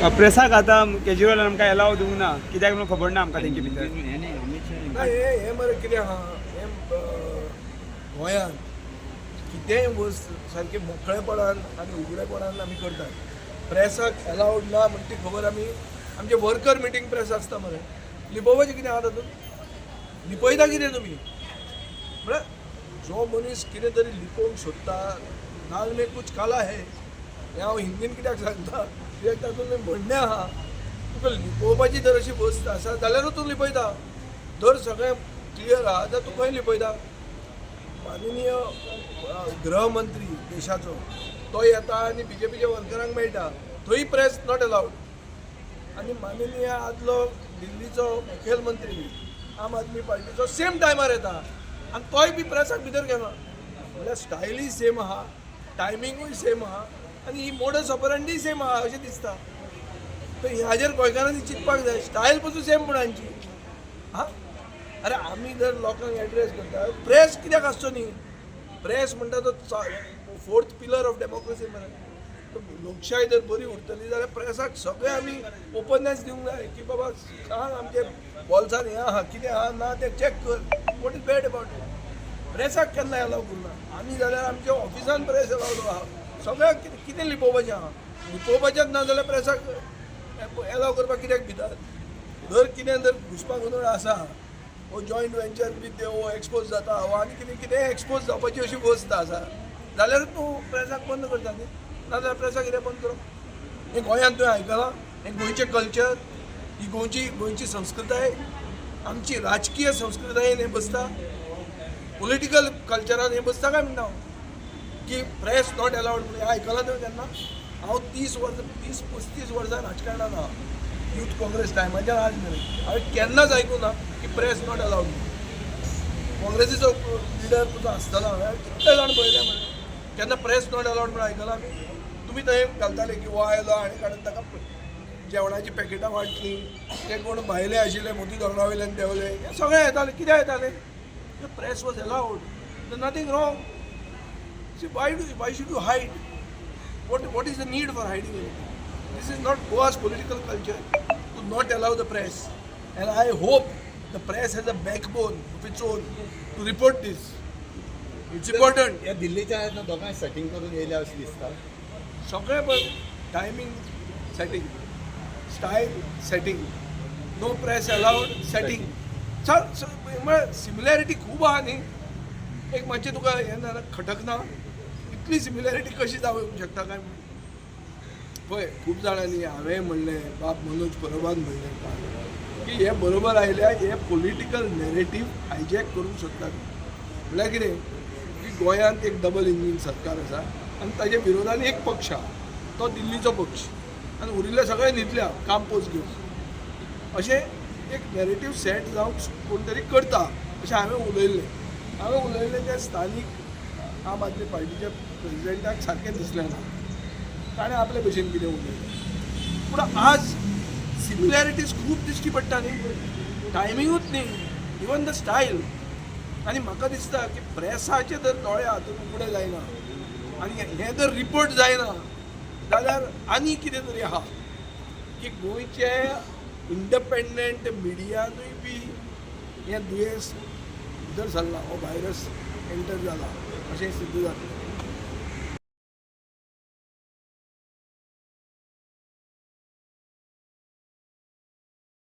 प्रेसाक आतां केजरीवालान आमकां एलाव दिवंक ना, कित्याक म्हणून खबर ना आमकां तेंचे भितर. ना, हे हे मरे कितें आहा, हें गोंयांत कितेंय वस्त सारकें मोकळेपणान आनी उगडेपणान आमी करतात. प्रेसाक एलावड ना म्हण ती खबर आमी आमचे वर्कर मिटींग प्रेस आसता मरे. लिपोवपाचें कितें आहा तातूंत? लिपयता कितें तुमी? म्हळ्यार जो मनीस कितें तरी लिपोवंक सोदता, दाल में कुछ काला है. हें हांव हिंदीन कित्याक सांगता? कित्याक तातूंत म्हणणें आहा. तुका लिपोवपाची जर अशी वस्त आसा जाल्यारूच तूं लिपयता. जर सगळें क्लियर आहा जाल्यार तूं खंय लिपयता? माननीय गृहमंत्री देशाचो तो येता आनी बीजेपीच्या वर्करांक मेळटा, थंय प्रेस not allowed. आनी माननीय आदलो दिल्लीचो मुखेलमंत्री आम आदमी पार्टीचो सेम टायमार येता आनी तोय बी प्रेसाक भितर घेना. म्हणल्यार स्टायलूय सेम आहा, टायमिंगूय सेम आहा आनी ही मोडस ऑपरंडीय सेम आहा अशें दिसता. तर हाजेर गोंयकारांनी चिंतपाक जाय. स्टायल पसून सेम पूण हांची. हा, अरे, आमी जर लोकांक एड्रेस करता, प्रेस कित्याक आसचो न्ही? प्रेस म्हणटा तो फोर्थ पिलर ऑफ डेमोक्रेसी मरे. तर लोकशाय जर बरी उरतली जाल्यार प्रेसाक सगळे आमी ओपननेस दिवंक जाय की बाबा सांग, आमचे बॉल्सान हें आहा, कितें आहा ना तें चॅक कर. What is bad about it? प्रेसाक केन्ना एलाव करुना आमी जाल्यार आमच्या ऑफिसान प्रेस एलावड आहा. सगळ्याक कितें कितें लिपोवपाचें आहा? लिपोवपाचेंच ना जाल्यार प्रेसाक एलाव करपाक कित्याक भितात? जर कितें जर घुसपा गोंदळ आसा, हो जॉयंट वेंचर बी ते हो एक्सपोज जाता हो आनी कितें कितें एक्सपोज जावपाची अशी वस्त आसा जाल्यार तूं प्रेसाक बंद करता न्ही. नाजाल्यार प्रेसाक कितें बंद करप? हें गोंयांत तुवें आयकलां? हें गोंयचें कल्चर, ही गोंयची संस्कृताय, आमची राजकीय संस्कृतायेन हें बसता? पॉलिटिकल कल्चरान हें बसता काय म्हणटा हांव की प्रेस not allowed म्हणून? हें आयकलां तुवें केन्ना? हांव 30 वर्सां, 30-35 वर्सां राजकारणान आहा. युथ काँग्रेस टायमाच्यान आज मेरेन हांवें केन्नाच आयकूं ना की प्रेस not allowed. काँग्रेसीचो लिडर तुजो आसतलो, हांवें कितले जाण पळयले मरे, केन्ना प्रेस not allowed म्हणून आयकलां आमी? तुमी थंय घालताले की हो आयलो आनी काडून ताका जेवणाची पॅकेटां वांटली, ते कोण भायले आशिल्ले मोती दोंगरा वयल्यान देंवले, हें सगळें येतालें. कित्याक येतालें? Press was allowed, nothing wrong. See, why should you hide? What is the need for hiding anything? This is not Goa's political culture to not allow the press. And I hope the press has a backbone of its own to report this. It's important. या दिल्लीच्या आहेत ना, दोगांय setting करून येयल्या अशें दिसता. सगळें पण timing setting, style setting, no press allowed setting, म्हळ्यार सिमिलॅरिटी खूब आहा न्ही. एक मातशें तुका हें ना, खटकना? इतली सिमिलॅरिटी कशी जावंक शकता काय म्हणून? पळय, खूब जाणांनी, हांवें म्हणलें, बाब मनोज परबान म्हणलें काल की हे बरोबर आयल्या, हे पॉलिटिकल नॅरेटीव हायजॅक करूंक सोदतात. म्हणल्यार कितें की गोंयांत एक डबल इंजीन सरकार आसा आनी ताच्या विरोधान एक पक्ष आहा, तो दिल्लीचो पक्ष, आनी उरिल्ले सगळे न्हिदल्या काम पोज घेवन, अशें एक नॅरेटीव सेट जावंक कोण तरी करता अशें हांवें उलयल्लें. हांवें उलयल्लें तें स्थानीक आम आदमी पार्टीच्या प्रेजिडेंटाक सारकें दिसलें ना. ताणें आपले भशेन कितें उलयलें. पूण आज सिमिलॅरिटीज खूब दिश्टी पडटा न्ही. टायमिंगूच न्ही, इवन the style. आनी म्हाका दिसता की प्रेसाचे जर दोळे हातून उगडे जायना आनी हें जर रिपोर्ट जायना जाल्यार आनी कितें तरी आहा की गोंयचे इंडिपेंडंट मिडियानूय बी हें दुयेंस भितर सरलां, हो व्हायरस एंटर जाला अशें सिद्ध जातलें.